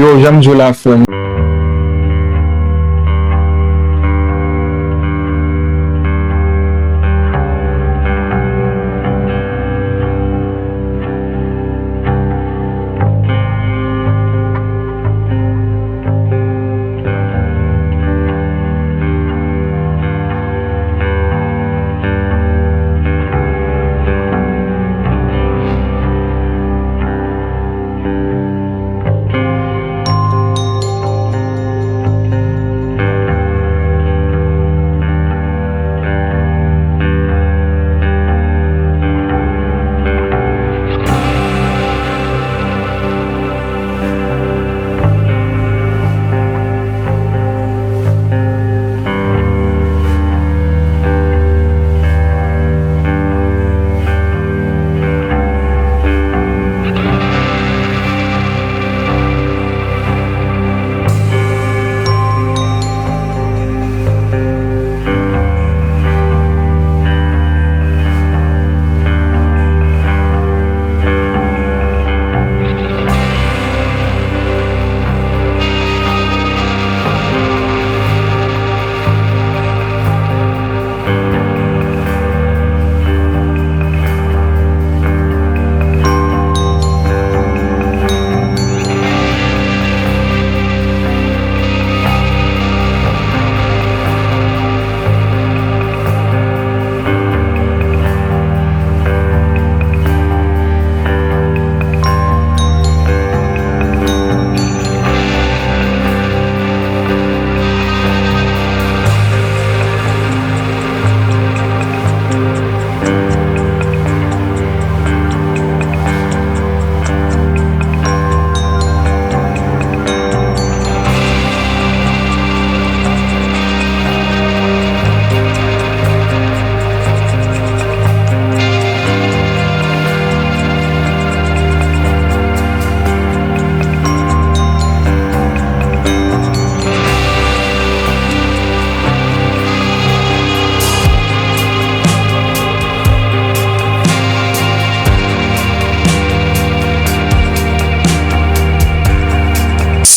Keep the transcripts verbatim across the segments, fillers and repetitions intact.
Yo, jan m di w la, frè m.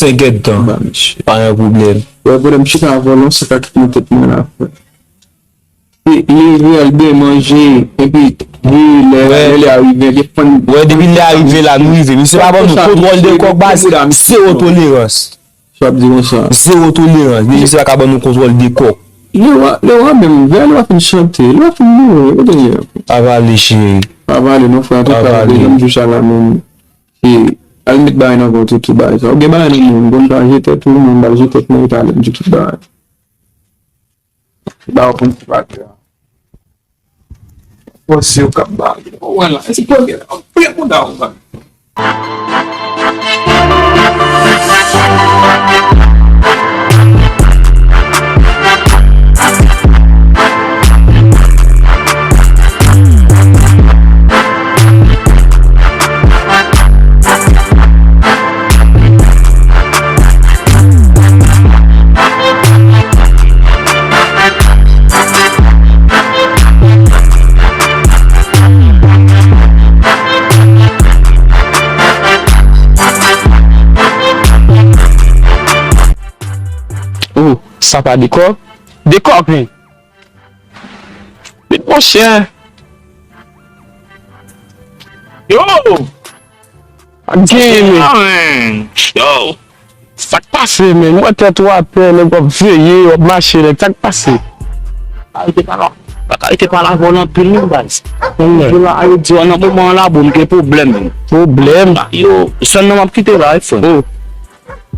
Sengèt tan. Ba, mesye. Pa gen pwoblèm. Wè, pandan m chita avè w la, sa ka kite nan tèt mwen la, frè. Li, li reyèl byen manje, epi li, lè, wè, lè lè a rive, gen fann. Wè, depi lè a rive la, nou rive. Misye pa ban nou kontwòl de kòk, baz, zewo tolerans. Sa ap di konsa. Zewo tolerans. Depi misye pa ka ban nou kontwòl de kòk. Lewa, Lewa menm, vè Lewa fin chante, Lewa fin mouri, kote l ye? Avale, cheri. Avale, non, frè, antouka, dezyèm jou sa la menm. E, al met bagay nan vant ou tou, bagay sa. Ou gen bagay nan men w, m konn sa, jete tèt ou, mwen, m ba l jete tèt mwen, talè, m di tout bagay. Ba w konn ti bagay la. Bon, se yo k ap ba. Ou wè la, se premye la. Premye moun la, ou wè. Oh, sa pa dekò? Dekò, wi. Vit, monchè. Yo! Pa t gen, men. Ah, men. Yo! Sa k pase, men? M wè tèt ou atè, nèg w ap veye, w ap mache, nèg. Sa k pase? Pa rete pale, pa ka rete pale avè w anpil, non, baz. Yo la, a yo di, nan moman an la, bon, m gen pwoblèm, men. Pwoblèm? Yo, sèl non m ap kite la, wi, frè. Oh.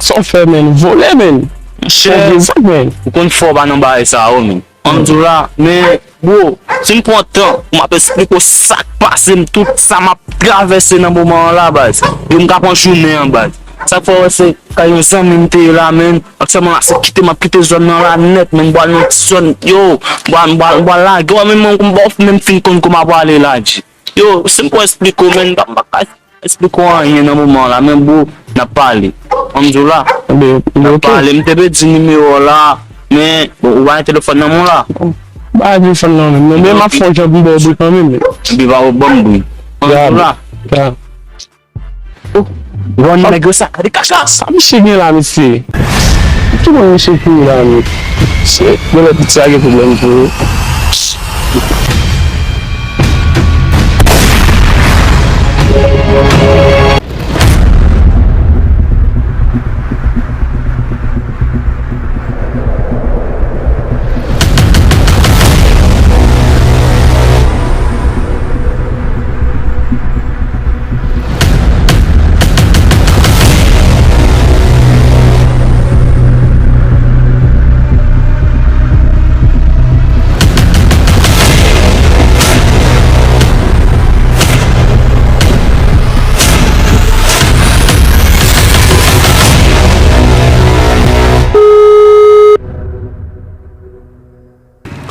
Sa w fè, men? Vole, men. Monchè, ou konn fò w pa nan bagay sa yo, men. Ann di w la, men, bro, si m pran tan pou m ap esplike w sa k pase m, tout sa m ap travèse nan moman an la, baz. Yo, m ka pran jounen an, baz. Sa k fè w wè se kay yon zanmi m te ye la, men. Aktyèlman la, se kite m ap kite zòn nan la nèt, men m pral nan ti zòn, yo, m pral, m pral, m pral lage w, men mwen, m ba w menm fin konn kòman m ap prale la, G. Yo, si m pran esplike w, men, m pa, m pa ka esplike w anyen nan moman an la, men bro, n ap pale. Ann di w la, n ap pale. M te pèdi nimewo w la, men bon, ou pa gen telefòn nan men w la? M pa gen telefòn nan men m, non, men m ap fè yon jan pou m ba w bri kanmenm. Epi pa w ban m bri. Ann di w la. Oh, Bon, nèg yo sa, gade kaka. Sa misye gen la, mesye? Ki moun misye fini la, men? Se, yo lè pitit sa gen pwoblèm pou yo.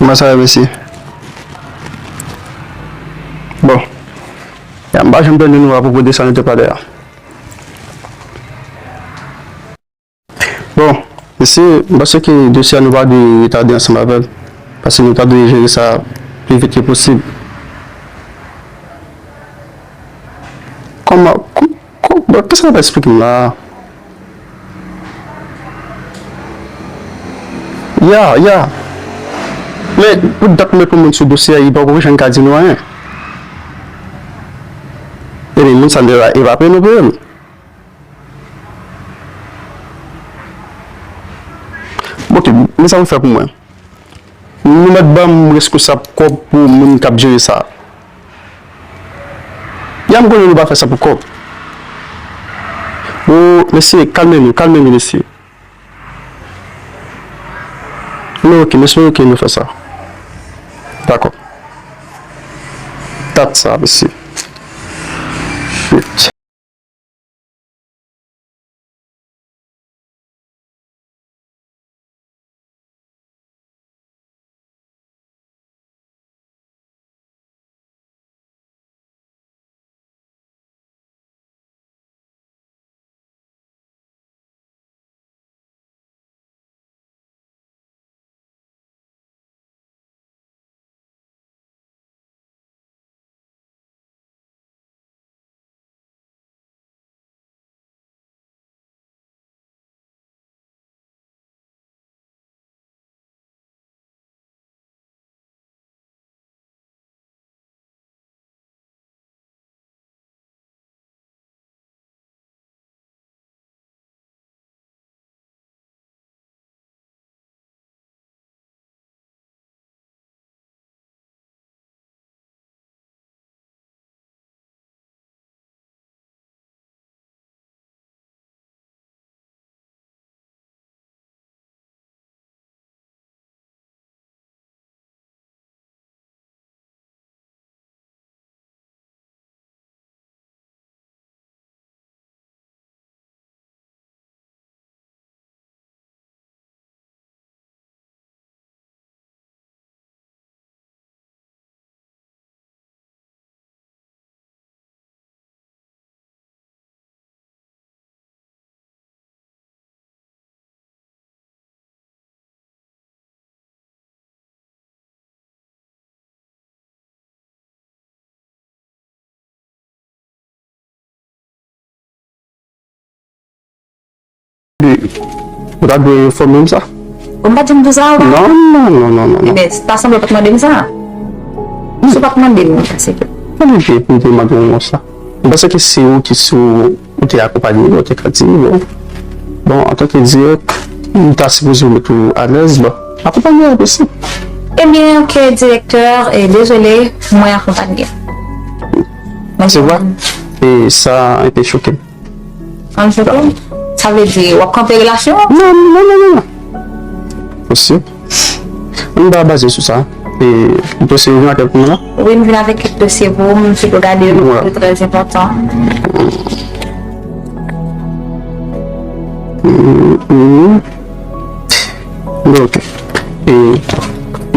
Kòman sa ye, mesye? Bon. Ya, m pa janm tande nouvèl apwopo de sa nou te pale a. Bon, mesye, m panse ke dosye a nou pa dwe retade ansanm avè l, paske nou ta dwe jere sa pi vit ke posib. Kòman, kò-, kò-, bon, kisa w ap esplike m la? Ya, ya. Men, pou dat m met yon moun sou dosye a, li poko janm ka di nou anyen. Ebyen, moun sa deja evape nou, peye m. Ok, men sa w fè pou mwen. Nou mèt ban m reskonsab kòb pou moun k ap jere sa. Ya, m konnen nou pa fè sa pou kòb. O, mesye, kalme nou, kalme nou, mesye. Nou, ok, m espere ke nou fè sa. Dakò. Dat sa, mesye. Shit. Ou ta dwe enfòme m sa. Ou m pa t janm di w sa, ou pa? Non, non, non, non, non, non. Ebyen, ta sanble w pa t mande m sa. Si w pa t mande m, se ke. Mwen oblije pou m te mande w sa. M panse ke se ou ki sou ou te akonpanye, ou te ka di, bon, bon, antanke dirèk, m ta sipoze w met ou alèz, bon, akonpanye w isi. Ebyen, ok, direktè, e dezole, mwen akonpanye. Se vre? E sa te choke m. An choke? Sa vle di, w ap kanpe relasyon an? Non, non, non, non, non. Posib. Ann ba baze sou sa. E dosye yo vin avèk mwen la? Wi, m vin avèk kèk dosye pou ou, m fèk gade yo, yo trè enpòtan. Mm, mm. Bon, ok. E,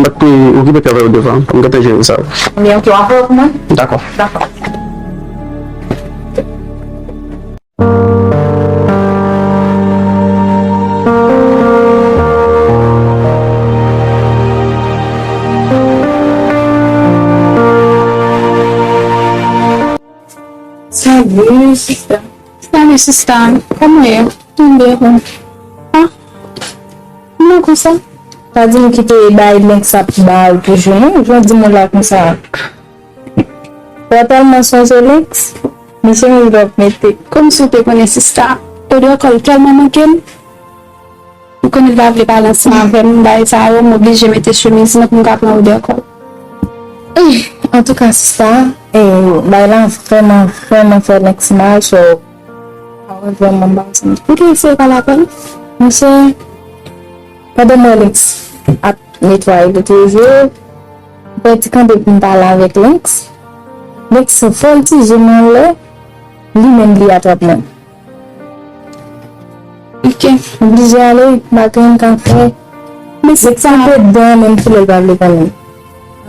m ap okipe travay yo devan, m gentan jere sa. Ebyen, ok, w ap fè pou mwen? Dakò. Dakò. Salut, sista. Salut sista, kòman w ye? Mwen byen, bon. Ah, non konsa. Pa di m ki te bay Lenks ap ba w toujou non, jan w di m w la konsa. Ou tèlman sonje Lenks, mesye m ap mete. Kòmsi w te konnen sista, odè kò l tèlman manke m. Ou konnen l pa vle pale ansanm avè m, bagay sa yo, m oblije mete chemiz mwen pou m ka pran odè kò l. Antouka sista, eh, bagay la vrèman, vrèman fè Lenks mal, so, bagay vrèman mal. M te eseye pale avè l. Mesye, pandan m wè Lenks ap netwaye lòt jou, m pèdi kanpe pou m pale avèk Lenks. Lenks vòltije m anlè, li menm li atrap mwen. Ok. M oblije ale, m pa gen anyen m ka fè. Men se sa. Sa fè dan menm si lè l pa vle konnen.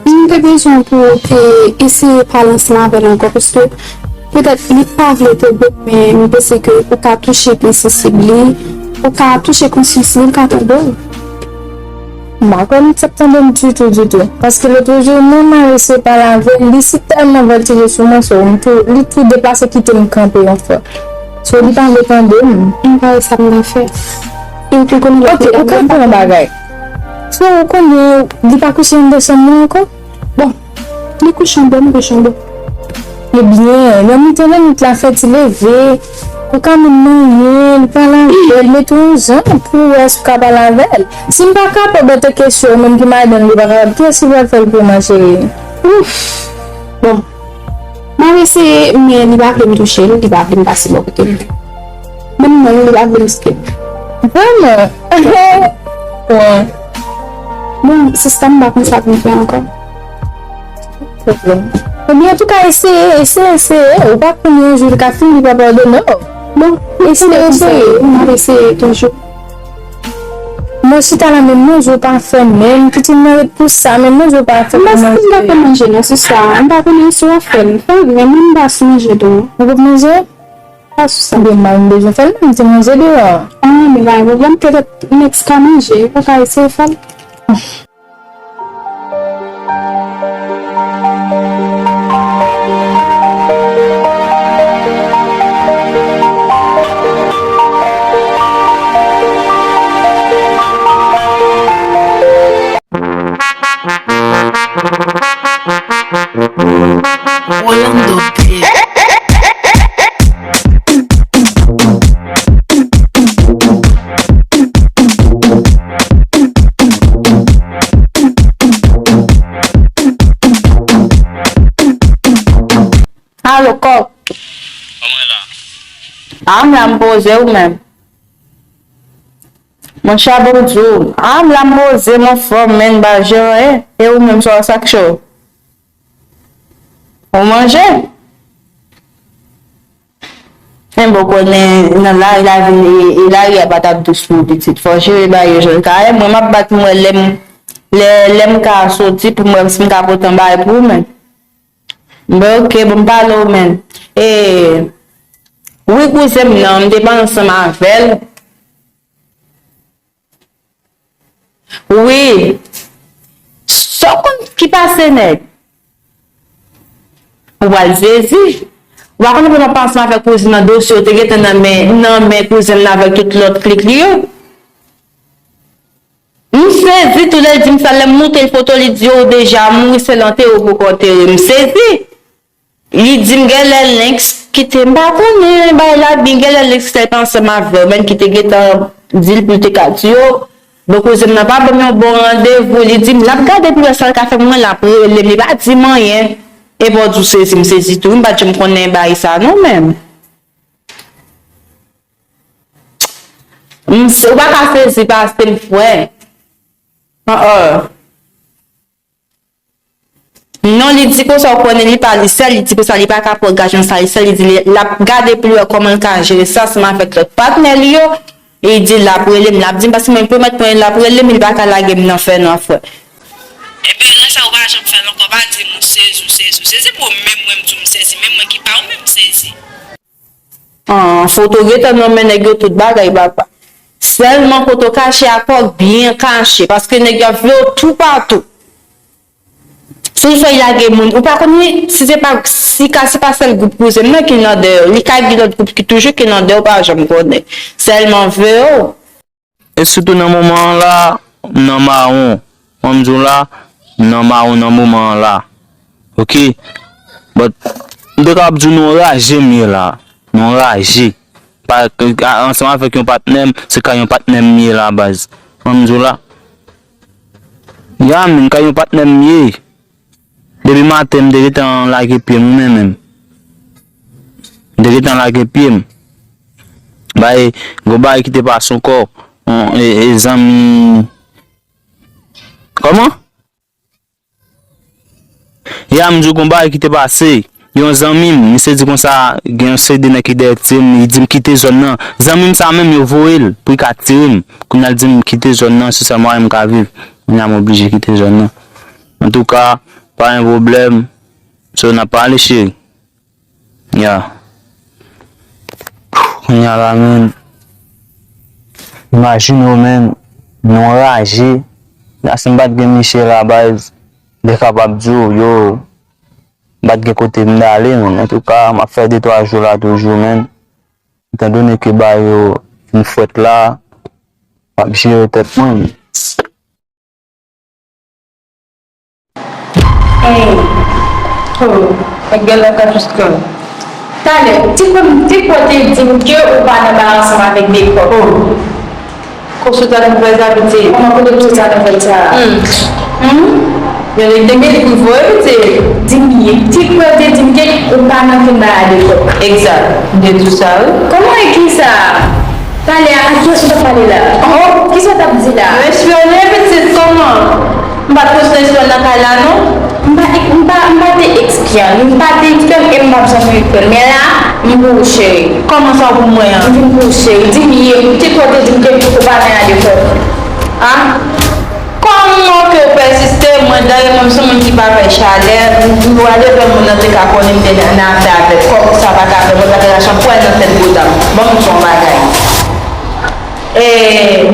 M te bezwen pou w te eseye pale ansanm avè l ankò, paske petèt li pa vle te bon, men m panse ke ou ka touche pi sansib li, ou ka touche konsyans li, l ka tande w. M pa kwè misye ap tande m ditou, ditou. Paske lòt jou, mwen, m al eseye pale avè l, li si tèlman vòltije sou mwen, so, m tou, li tou deplase kite m kanpe yon fwa. So, li pa vle tande m. M pa wè sa m ka fè. E ou tou konnen lòt nèg la. Ok, ou ka fè yon bagay. So, ou konnen, li pa kouche anndan chanm mwen ankò? Bon, li kouche anndan, m kouche anndan. Ebyen, nan mitan lannwit la, fè ti leve, ou ka menm manyen, li pale avè l, mete yon jan pou w wè si w ka pale avè l. Si m pa kapab, an tant ke sè w menm ki madanm li pa kapab, kiyès ki pral fè l pou ou, ma chérie? Ouf! Bon, m ap eseye, men li pa vle m touche l, li pa vle m pase bò kote l. Menm non, li pa vle m site. Vrèman? Bon. Bon, sista, m pa konn sa pou m fè ankò. Pwoblèm. Ebyen, antouka, eseye, eseye, eseye. Ou pa konn yon jou li ka fini, li pa padone w. Bon, eseye, eseye. M ap eseye toujou. Mwen chita la menm manje w pa fè menm, pitit mwen ret pou sa, menm manje w pa fè pou manje. M pa fè manje non, sista, m pa konnen si w ap fè l. Fè l, men mwen m pa sou manje tou. Ou p ap manje? Pa sou sa. Ebyen, m pa menm bezwen fè l non, m te manje deyò. Ah, men pa gen pwoblèm, petèt Lenks ka manje, ou ka eseye fè l. Orlando P. Alo, kòk. Kòman la? A, m la m poze, ou menm? Monchè, bon di w. A, m la m poze, m anfòm, men m pa jere. E ou menm, sa w sa k cho? Ou manje? Men bon, konnen nan lari, lavi, e, e lari a pa t ap dous pou pitit. Fò jere bagay yo jan l ka ye. Mwen, m ap bat mwen lè m, lè, lè m ka soti pou mwen, si m ka pote yon bagay pou ou, men. Bon, ok, bon, m pale w, men. E, wi, kouzen m nan, m te pa ansanm avè l. Wi. Sa w konn ki pase nèg? Ou pral sezi. Ou pa konnen pandan w pa ansanm avèk kouzin nan, dosye w te gentan nan men, nan men kouzen m nan avèk tout lòt klik li yo. M sezi tou lè l di m sa, lè m montre l foto, li di, "Oh, deja mouri, se l antere, ou poko antere." M sezi. Li di m genlè Lenks kite m, pa konnen bagay la byen, genlè Lenks te ansanm avè w menm ki te gentan di l pou l te ka di yo. Bon, kouzen m nan pa ban m yon bon randevou, li di m l ap gade pou l wè sa l ka fè pou mwen, l ap rele m, li pa di m anyen. Epi w di w sezi, m sezi tou, m pa t janm konnen bagay sa non menm. M se-, ou pa ka sezi pase m, frè. An, an. Non, li di konsa, ou konnen li pa li sèl, li di konsa li pa ka pran gaj nan sa li sèl, li di li, l ap gade pou l wè kòman l ka jere sa ansanm avèk lòt patnè li yo, e li di l ap rele m, l ap di m, paske mwen pwomèt mwen l ap rele m, li pa ka lage m nan fè nan frè. Ebyen, lè sa ou pa janm fè l ankò, pa di m ou sezi, ou sezi, ou sezi, pou menm mwen m di w m sezi, menm mwen ki pa ou menm m sezi. An, foto gentan nan men nèg yo tout bagay, papa. Sèlman kote w kache a kòk byen kache, paske nèg yo ap vle w toupatou. Pou l fè lage moun. Ou pa konnen si se pa, si ka, se pa sèl gwoup kouzen m nan ki nan dèyè w. Li ka gen lòt gwoup ki toujou ki nan dèyè w, ou pa janm konnen. Sèlman vre w. E sitou nan moman an la, m nan mawon. Kòm m di w la, m nan mawon nan moman an la. Oke? But, m te kapab di w nan yon raje m ye la. Nan yon raje. Pa, a, ansanm avèk yon patnè m, se kay yon patnè m ye la baz. Kòm m di w la. Ya, men kay yon patnè m ye. Depi maten, m te gentan lage pye m, wi, men menm. M te gentan lage pye m. Bay, gwo bagay ki te pase ankò. On, e, e zanmi. Kòman? Ya, m di w gon bagay ki te pase. Yon zanmi m, misye di konsa, gen yon seri de nèg ki dèyè tire m, li di m kite zòn nan. Zanmi m sa menm, yo voye l pou l ka tire m. Kounye a l di m kite zòn nan, se sèl mwayen m ka viv. Kounye a m oblije kite zòn nan. Antouka, pa gen pwoblèm. So, n ap pale, cheri. Ya. Kounye a la, menm. Imajine w, menm, nan yon raje. La, si m pa t gen Michel la, baz, m te kapab di w, yo, m pa t gen kote m t ale, menm. Antouka, m ap fè de twa jou la toujou, menm. Etandone ke bagay yo fin fèt la, m ap jere tèt mwen, menm. Hey. Oh, nèg gen lòt la jis kè. Talè, ti kwè, ti kwè te di m ke ou pa nan bay ansanm avèk Dekòb. Oh. Kòm si w ta fin fè sa, pitit. Kòman kote tout sa nou fè sa? Hmm. Hmm? Yon nèg te gen li pou voye, pitit. Di m ye. Ti kwè te di m ke ou pa nan fin bay a Dekòb. Egzak. M te di w sa, wi. Kòman e kisa? Talè a, ak kiyès ou t ap pale la? Oh, kisa w t ap di la? Respire, pitit, kòman? M pa t konn si w nan kay la, non. M pa, m pa, m pa te eksplike anyen. M pa te eksplike anyen, e m p ap janm eksplike. Men la, m pou ou, cheri. Kòman sa w pou mwen an? M vin pou ou, cheri. Di m ye, m te twò te di m ke ou pa nan ale fò. A? Kòman ke w pèsiste? Mwen, dayè, mwen, m se yon moun ki pa fè chalè. M, m, w ale fè moun nan te ka konnen m te nan, nan afè avèk kòb, sa pa ka fè, mwen pa te ka janm pran nan tèt bouda m. Ban m di w yon bagay. E,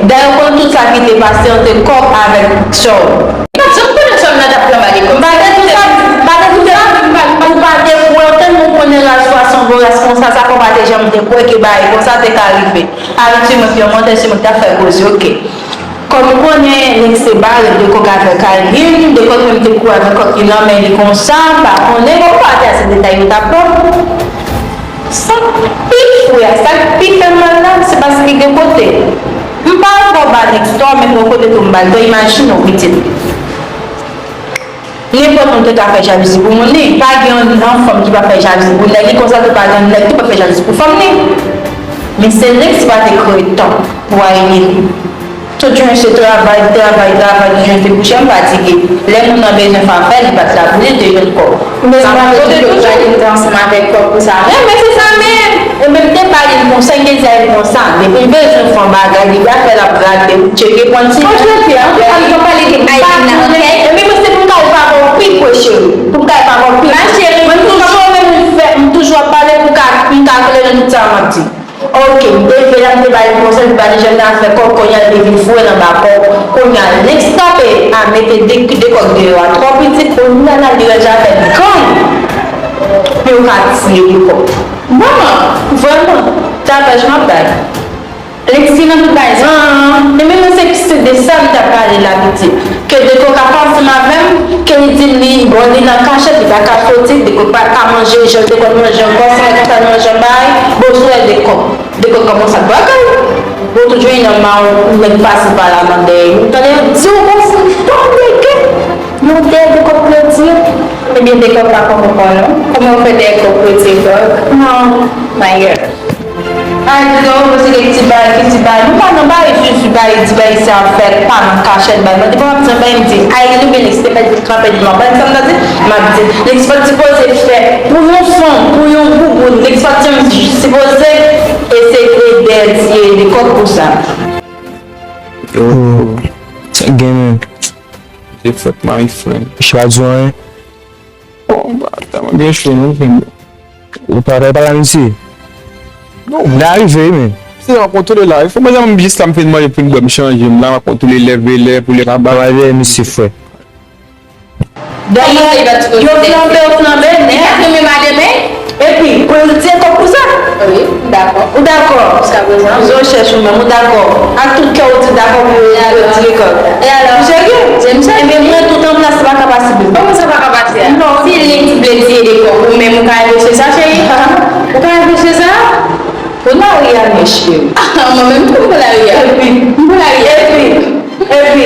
dayè, w konn tout sa ki te pase ant kòb avèk sè w. Li pa t janm konnen sè m nan t ap travay li. M pa te tout sa, m pa te tout sa, m pa, ou pa te kwè, ou tèlman konnen ras pwason voras konsa, sa fè w pa te janm te kwè ke bagay konsa te ka rive. Abitye mwen, pi yon montè, se mwen ki t ap fè koze, oke. Kòm ou konnen, Lex te bare Dekòb avèk Aline, Dekòb menm te kouri avèk kòb ki nan men li konsa, m pa konnen, bon, m pa te ase detay yo t ap ban. Sa k pi fou a, sa k pi fè m mal la, se paske gen kote. M pa ankò ba Lex tò, men gen kote tou m ba l tò, imajine w, pitit. Nenpòt moun te ka fè jalouzi pou moun li. Pa gen yon, yon fanm ki pa fè jalouzi pou nèg li, konsa tou pa gen nèg ki pa fè jalouzi pou fanm li. Men se Lex ki pa te kreye tan pou Aileen. Tout jounen se travay, travay, travay, tout jounen se kouche, m fatige. Lè moun nan bezwen fè afè, li pa t la pou li, li te jwenn kòb. Men se pa kote tout jounen. Li te ansanm avèk kòb pou sa. Wi, men se sa menm. Ou menm te pale l konsa, m te di a l konsa. Depi l bezwen fè yon bagay, depi afè l ap grate, ou tcheke pran ti. Konsantre, an tou ka, m pa pale de Aileen nan, oke? Ebyen, mwen se pou m ka al pa bò pi pre, cheri. Pou m ka al pa bò pi pre. Ma chérie, mwen toujou menm fè, m toujou ap pale pou ka, m ka klere nan tout sa m ap di. Oke, m te fè la, m te ba l konsèy, m pa te janm nan afè kòb, kounye a l te vin foure nan ba kòb. Kounye a, Lex kanpe a mete de, de kòb deyò a. Twò pitit, kounye a la, li rèd ja fè gang. Pou yo ka tiye de kòb. Manman, vrèman, tapaj m ap bay. Lex ki nan tout bagay sa. An, e men mwen se, se de sa m t ap pale la, pitit. Ke Deko ka fè ansanm avè m, ke li di m li, bon, li nan kachèt, li pa ka soti, Deko pa ka manje, jan l te konn manje ankò, san l konsa l manje anba, bon, sou wè Deko. Deko kòmanse ak bagay. Bon, tout jounen nan mawon, nèg pase pa la nan dèyè. Ou tande yo di w konsa, tande ke nou dèyè Deko Klotye. Ebyen, Deko pa konprann, non. Kòman w fè dèyè Deko Klotye, dòk? Non, my girl. Ay, di nou, mwen se kèk ti bagay, kèk ti bagay. Nou pa nan bagay, jis di bagay, di bagay, se afè, pa nan kachèt, bagay. Mwen te pa ap di bagay, m di, ay, nou byen, se te fè di kanpe di mwen. Mwen, sa m ta di, m ap di, nèg pa t sipoze fè, pou yon fanm, pou yon bouboun, nèg pa t janm sipoze eseye dèyè ti Deko pou sa. Yo, sa gen menm. Se fèt, my friend. Chwa di w anyen. Bon, m pa tèlman gen cho non, frè m. Ou pa pral pale a misye? Non. Li arive wi, men. Se m ap kontwole la. Fò mwen menm jis la m fin manje pou m bwè m chanje m la, m ap kontwole lè vre lè pou lè pa bay. Pale misye, frè. Dèyè, yo flanbe, yo flanbe, nèt. Li pa flanbe madanm, men. Epi, pou l tire kòb pou sa. Wi, m dakò. Ou dakò? Jiskaprezan. Jan w chèche ou menm, ou dakò? Ak tout kè w, ou di dakò pou yo tire kòb. E alò? Ou serye? Ebyen, mwen, tout an plas, sa pa ka pase, bebe. Kòman sa pa ka pase a? Non. Si Lynx vle tire de kòb, ou menm, ou ka reflechi sa, cheri? Ou ka reflechi sa? Pou lari a, men cheri. Mwen menm tou, m pou lari a. Epi, m pou lari a. Epi, epi,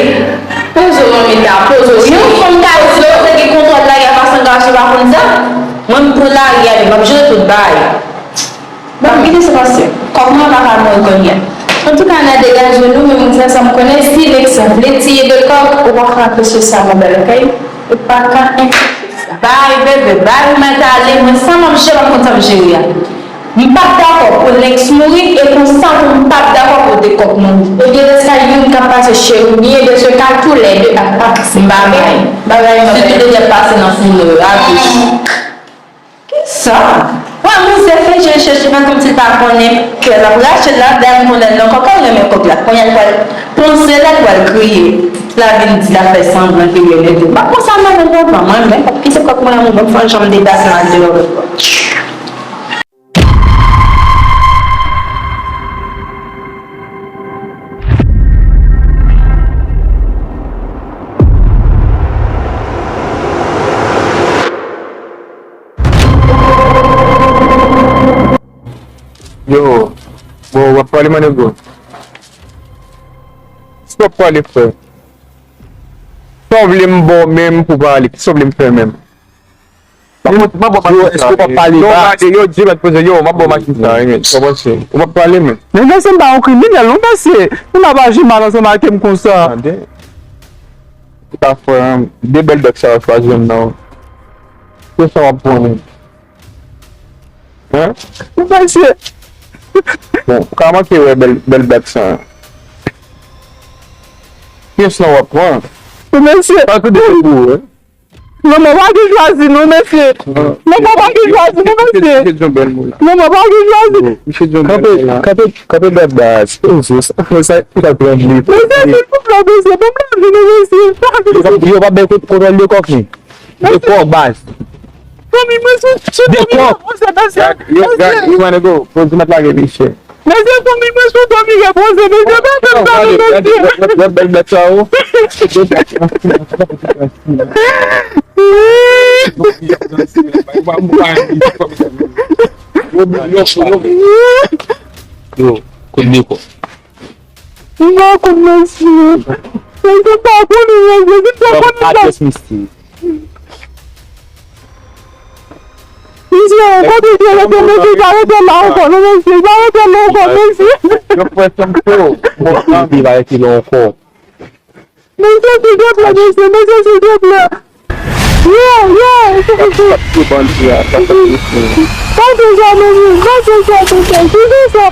poze w, manmi ta, poze w, cheri. Yon fanm ka di w, se ki kontwòl lari a, pa san gason pa konn sa. Mwen, m pou lari a, men m ap jere tout bagay. Bon, kite sa pase. Kòk mwen pa ka mouri kounye a. Antouka, n a degaje nou, men mwen di sa m konnen, si Lynx vle tiye de kòk, ou pa ka anpeche sa, mon bèl, oke? Ou pa ka anpeche sa. Bay, bebe, bay, ou mèt ale, mwen, sa m ap jere, m konn sa m jere a. M p ap dakò pou Lynx mouri, e konsa tou m p ap dakò pou de kòk mouri. Ebyen, lè sa youn k ap pase cheri, byen de se ka toulède ap pase. M pa bay. M pa bay, m pa bay. Sitou de nèg pase nan founo yo, a tou. Kisa? Wè, mizè fè je chèche fè kòmsi l pa konnen kè l ap rache l la, dayè m konnen l nan kòk, l renmen kòk la. Kounye a l pral panse l, l pral kriye. L a vin di l ap fè sanblan ke l renmen l. M pa konsa, mwen menm, papa, mwen menm, kite kòk mwen la, mwen menm, fò l janm deplase m al deyò. Yo, bon, w ap pale, man, nego? Si w ap pale, frè, sa w vle m ba w menm pou pale? Kisa w vle m fè menm? Yo, èske w p ap pale bas? Yo, di mèt poze, yo, m ap ba w machin sa, wi, men. Sa w panse? Ou p ap pale, men. Men mesye, m pa yon kriminèl, non, mesye. Moun ap aji mal ansanm ak m konsa. Tande. Ou ta fè, de bèl bèk sa yo chwazi m nan. Se sa w ap pran, men. Hein? Ou mesye. Bon, ou ka manke wè bèl, bèl bèk sa. Pyès lan w ap pran. Ou mesye. Pa tou de pou ou, hein? Lanmò pa gen chwazi non, mesye. Lanmò pa gen chwazi non, mesye. Lanmò pa gen chwazi. Kanpe, kanpe, kanpe bèk bas. Sa, sa, sa pran li. Mesye, silvouplè, mesye, ban m lavi non, mesye. Yo pa bay kontwòl de kòk li. De kòk bas. Fanmi mwen sou, sou de kòk. Yo, gad, you wanna go. Poze mèt lage li, chè. Mesye, fanmi mwen sou do mi repoze, mesye, pa fè m sa non, mesye. Wè bèl bèt sa, o. Yo, kote de kò? M pa konn, mesye. Mesye, pa konnen, mesye, si m te konnen sa. Misye, kote l te rete, mesye, pa rete la ankò, non, mesye, pa rete la ankò, mesye. Yo fè sanm cho. Bon, li pa rete la ankò. Mesye, silteplè, mesye, mesye, silteplè. Yo, yo, silteplè. Yo bandi a, sa fè mesye. Pa fè sa, mesye, pa fè sa, mesye, silteplè.